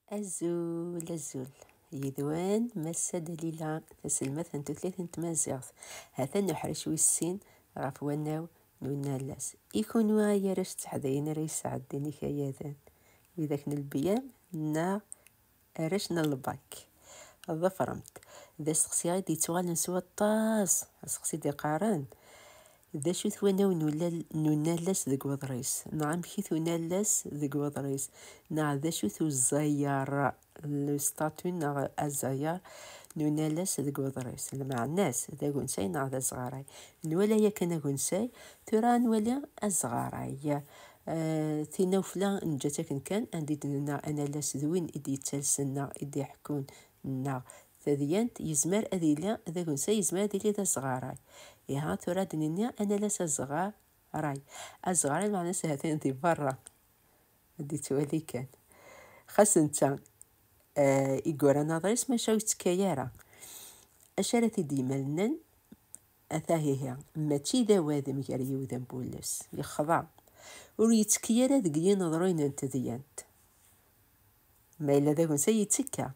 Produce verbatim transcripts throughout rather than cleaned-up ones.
Azul, azul. Yid-wen, Massa Dalila, taselmadt n tutlayt n tmaziɣt. Ha-t-an uḥric wis sin ɣef wanaw n unallas. I kunwi ay arrac d teḥdayin ara yesɛeddin ikayaden, widak n lbiyam neɣ arrac n lbak, ḍefrem-t. D asteqsi i d-yettwalin s waṭas, asteqsi d-iqqaren: d acu-t wanaw n ulal-, n unallas deg uḍris? Neɣ amek-it unallas deg uḍris? Neɣ d acu-t uẓayer, le statut neɣ aẓayer n unallas deg uḍris? Lmeɛna-s d agensay neɣ d azɣaray? Nwala yakan agensay, tura ad nwali azɣaray. Eh, tinawfla neǧǧa-tt akken kan, anda i d-nenna anallas d win i d-yettalsen neɣ i d-iḥekkun neɣ tadyant, yezmer ad yili d agensay, yezmer ad yili d azɣaray. Iha, tura ad d-nini anallas azɣaray. Azɣaray, lmeɛna-s ha-t-an di berra, ad d-yettwali kan. Xas netta, eh, i yuran aḍris, maca ur yettekka ara. Acu ara t-id-yemmalnen? Ata ihi, mačči d awadem gar yiwdan n wulles, yexḍa. Ur yettekki ara deg yineḍruyen n tedyant. Ma yella d agensay, yettekka.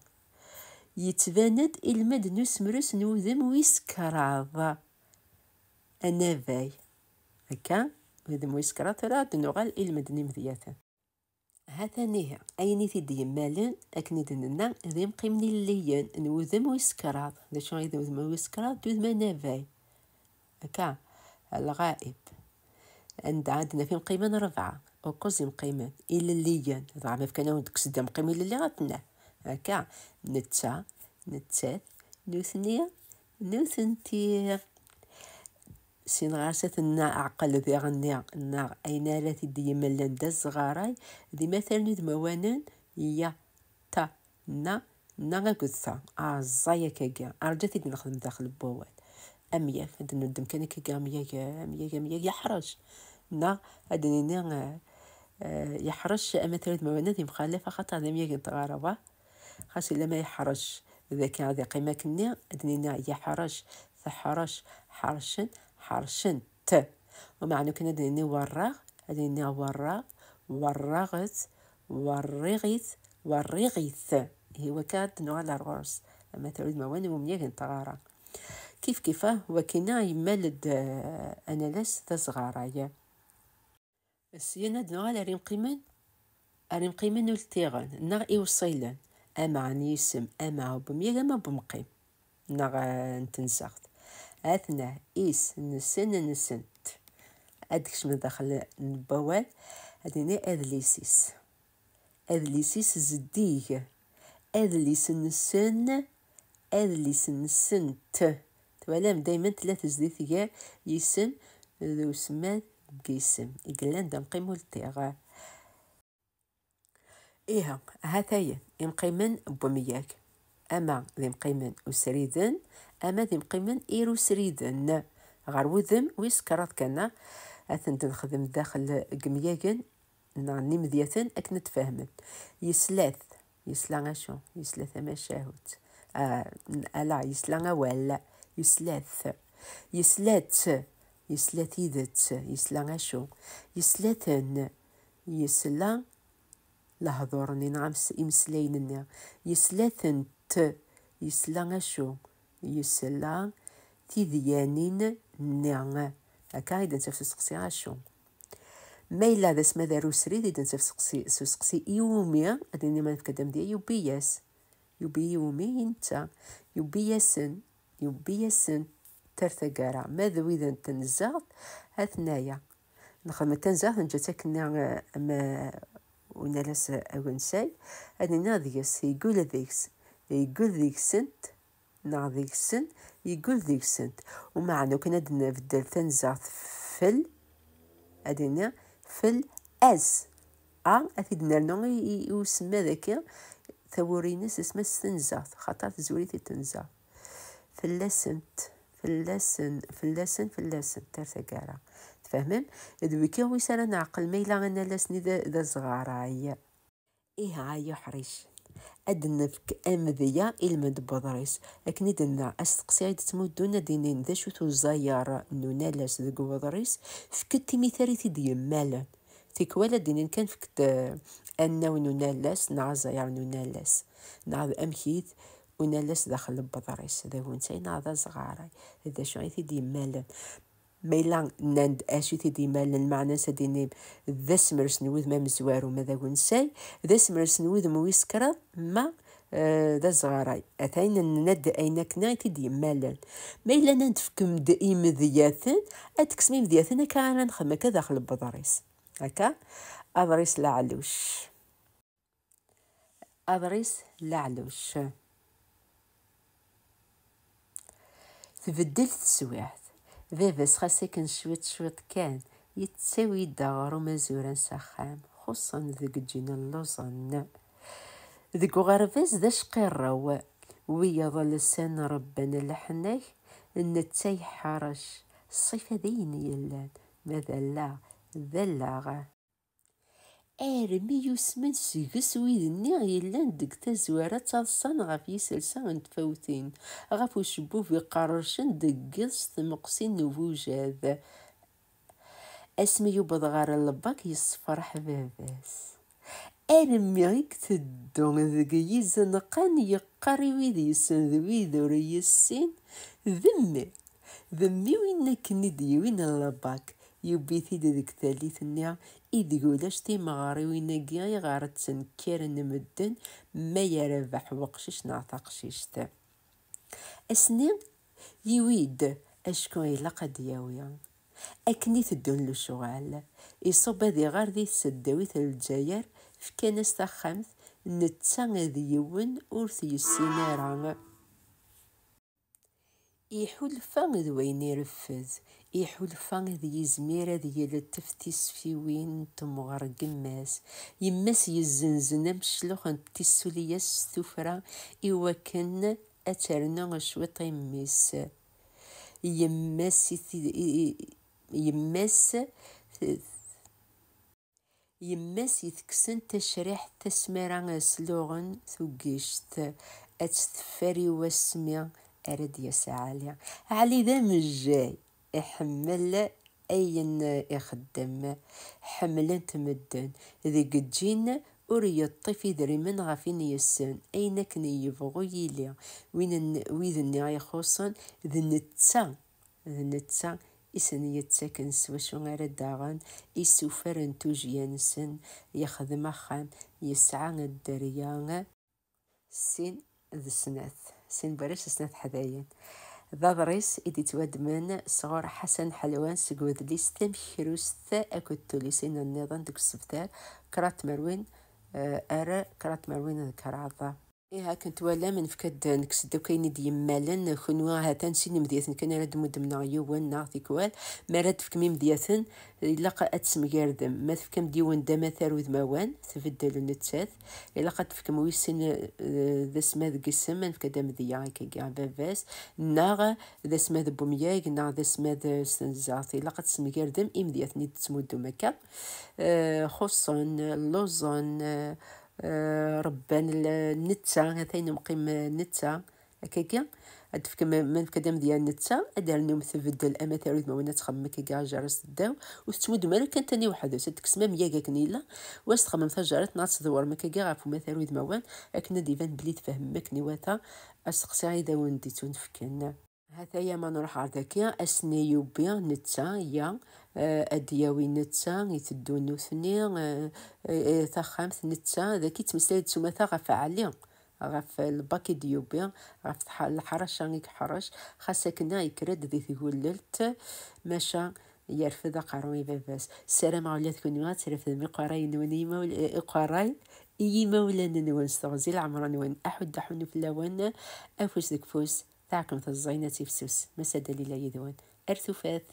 Yettban-d ilmend n usemres n wudem wis kraḍ. Anabay. Akka, wudem wis kraḍ, tura ad d-nuɣal ilmend n imedyaten. Ha-t-an ihi, ayen i t-id-yemmalen, akken i d-nenna, d imqimen ilelliyen n wudem wis kraḍ. D acu i d wudem wis kraḍ? D udem anabay. Akka, lɣaib. Anda ad naf imqimen? Rebɛa, ukuẓ imqimen ilelliyen. Dɣa ma fkan-awen-d kkes-d amqim ilelli, ad t-naf. Akka, netta, nettat, nutni, nutenti. Sin ɣer-s ad ten-neɛqel diɣenni, neɣ ayen ara t-id-yemmalen d azɣaray, d imatalen udmawanen, ya, ta, na, na akked ta. Aẓay akkagi. Arǧa ad t-id-nexdem daxel n wawal. Amyag, ad d-nuddem kan akkagi, amyag, amyag, amyag, yeḥrec. Neɣ ad d-nini, eh, eh, yeḥrec amatar udmawanen d yemxalaf, axaṭer d amyag n tɣara, wa? Xas ila ma yeḥrec, d akken ad iqqim akkenni, ad d-nini yeḥrec, teḥrec, ḥercen, ḥercent. Umeɛna kan ad d-nini werraɣ, ad d-nini werraɣ, werraɣet, werriɣit, werriɣit. Ihi wakka ad d-nuɣal ar ɣur-s. Amatar udmawan n umyag n tɣara. Kif kifa, wakina yemmal-d, eh, anallas d azɣaray. Syin ad nuɣal ar imqimen, ar imqimen ultiɣen neɣ iwṣilen, ama n yisem, ama n umyag, ama n umqim, neɣ, eh, n tenzeɣt. Atna is, nsen, nsent. Ad d-kecmen daxel n wawal, ad nini adlis-is. Adlis-is zeddig. Adlis-nsen, adlis-nsent. Twalam, daymen tella tezdit gar yisem d usemmad n yisem i yellan d amqim ultiɣ. Iha, ha-t-ayen, imqimen n wemyag. Ama d imqimen usriden, ama d imqimen irusriden. Ɣer wudem wis kraḍ kan, ad ten-nexdem daxel n yemyagen neɣ n imedyaten akken ad tfehmem. Yeslat, yesla acu? Yesla tamacahut. Ah, ala, yesla awal. Yeslat. Yesla-tt, yesla tidet. Yesla acu? Yesla-ten. Yesla lehdur-nni neɣ ames-, imeslayen-nni. Yesla-tent. Yesla acu? Yesla tidyanin-nni. Akka i d-nettaf s useqsi acu. Ma yella d asmad arusrid i d-nettaf s useqsi, s useqsi iwumi, ad nini ma nefka-d amedya, yewwi-yas. Yewwi iwumi? I netta. Yewwi-yasen. Yewwi-yasen. Tar taggara. Ma d wid n tenzeɣt, atnaya. Nexdem tanzeɣt, neǧǧa-tt akken, eh, am, eh, unalas agensay, ad nini deg-s, yeggul deg-s, yeggul deg-sent, neɣ deg-sen, yeggul deg-sent. Umeɛna, ukan ad nbeddel tanzeɣt fel, ad nini fel as. A, ad t-id-nernu i, i, i usemmad-agi, tawuri-ines isem-as tenzeɣt, xaṭer tezwir-it i tenzeɣt. Fell-asent, fell-asen, fell-asen, fell-asent, ar taggara. Tfehmem? D wiki wis ara neɛqel ma yella anallas-nni d, d azɣaray. Ihi ay uḥric. Ad d-nefk amedya i lmend n uḍris. Akken i d-nenna, asteqsi ay d-ttmuddun ad d-inin d acu-t uẓayer n unalas deg uḍris, fket timital i t-id-yemmalen. Tikwal ad d-inin kan fket, eh, annaw n unalas neɣ aẓayer n unalas neɣ d amek-it unalas daxel n weḍris, d agensay neɣ d azɣaray, d acu i t-id-yemmalen? Ma yella nnan-d acu i t-id-yemmalen, lmeɛna-s ad d-inim d asemres n wudem amezwaru ma d agensay, d asemres n wudem wis kraḍ ma, eh, d azɣaray. Atayen nenna-d ayen akken i t-id-yemmalen. Ma yella nnan-d fkem-d imedyaten, ad tekksem imedyaten akka ara nxeddem akka daxel n weḍris. Akka, aḍris leɛluc. Aḍris leɛluc. Tbeddel teswiɛt. Baba-s xas akken cwiṭ cwiṭ kan, yettawi-d aɣrum azuran s axxam, xuṣṣen deg ǧin lluẓen. Deg uɣerbaz d acqirrew, wiyaḍ lsan rebban leḥnak, netta yeḥrec, ṣṣifa d ayen yellan, ma d allaɣ, d allaɣ. Armi yusmen seg-s wid-nni yellan deg tazwara ttaḍsan ɣef yiselsa n tfawtin, ɣef ucebbub iqerrcen deg yiḍ s tmeqsin n ubujad. Asmi yewweḍ ɣer lbak, yessefreḥ baba-s. Armi i iteddu deg yizenqan, yeqqar i wid yessen d wid ur yessin: "D mmi, d mmi win akken i d-yiwin lbak." Yewwi-t-id deg tallit-nni ideg ulac timeɣriwin-agi iɣer ttenkaren medden ma yerbeḥ weqcic neɣ taqcict. Ass-nni, yiwi-d acku ilaq ad d-yawi. Akken i teddun lecɣal, iṣubb ad iɣer di tseddawit n Lezzayer, fkan-as taxxamt, netta d yiwen ur t-yessin ara. Iḥulfa d wayen ireffed, iḥulfa d yizmir ad yelettef tisfiwin n temɣer n yemma-s. Yemma-s yezzenzen ameclux n tissulya s tuffra i wakken ad ternu cwiṭ i mmi-s. Yemma-s i t-, i, i, yemma-s, yemma-s i tekksen tacriḥt tasmara s luɣen tugict, ad tt-teffer i wasmi ara d-yas Ɛli. Ɛli d amejjay, iḥemmel ayen ixeddem, ḥemmlen-t medden, deg ǧin ur yeṭṭif idrimen ɣef win yessen, ayen akken yebɣu yili, win n-, wid-nni ixuṣṣen d netta, d netta i sen-yettaken s wacu ara d-aɣen isufar n tujya-nsen, yexdem axxam, yesɛa dderya, sin d snat, sin warrac d snat ḥdayen. D aḍris i d-ittwaddmen sɣur Ḥasan Ḥelwan seg wedlis Tamekrust akked tullisin nniḍen deg usebter kraḍ tmerwin, eh, ar kraḍ tmerwin d kraḍ. Ihi akken twalam, nefka-d, nekkes-d akk ayen i d-yemmalen, kunwi ahat-an sin imedyaten kan ara d-tmuddem neɣ yiwen neɣ tikwal. Mi ara d-tefkem imedyaten, ilaq ad tesmegardem. Ma tefkam-d yiwen d amatar udmawan, tbeddel nettat. Ilaq ad tefkem wis sin, eh, d asmad deg isem, ma nefka-d amedya akkagi a baba-s, neɣ d asmad n umyag, neɣ d asmad s tenzaɣt. Ilaq ad tesmegardem imedyaten i d-tettmuddum akka. Eh, xuṣṣen, lluẓen, eh, eh, rebban l-, netta, atan umqim netta. Akkagi, ad tefkem, ma nefka-d amedya netta, ad d-ternum tbeddel amatar udmawan, ad txemmem akkagi ajerres ddaw, ur tettmuddum ara kan tani weḥd-s, ad tekkes ma amyag akken yella, u ad s-txemmem tajerret neɣ ad tdewrem akkagi ɣef umatar udmawan, akken ad d-iban belli tfehmem akken iwata asteqsi i d awen-d-ittunefken. Hataya ma nruḥ ɣer dagi, ass-nni yewwi netta, ya, eh, ad d-yawi netta, iteddu nutni, eh, eh, eh, taxxamt netta, dagi ttmeslay-d s umata ɣef Ɛli, ɣef lbak i d-yewwi, ɣef tḥ-, leḥraca i yeḥrec, xas akken yekker-d di tgullelt, maca yerfed aqerru i baba-s. Ssarameɣ ula d kunwi ad trefdem iqerray-nwen i yimawl-, eh, iqerray i yimawlan-nwen s teɣzi leɛmer-nwen. Aḥuddu aḥunnu fell-awen, afus deg ufus. Taɛkemt ẓẓayna tifsus, Massa Dalila yid-wen. Ar tufat.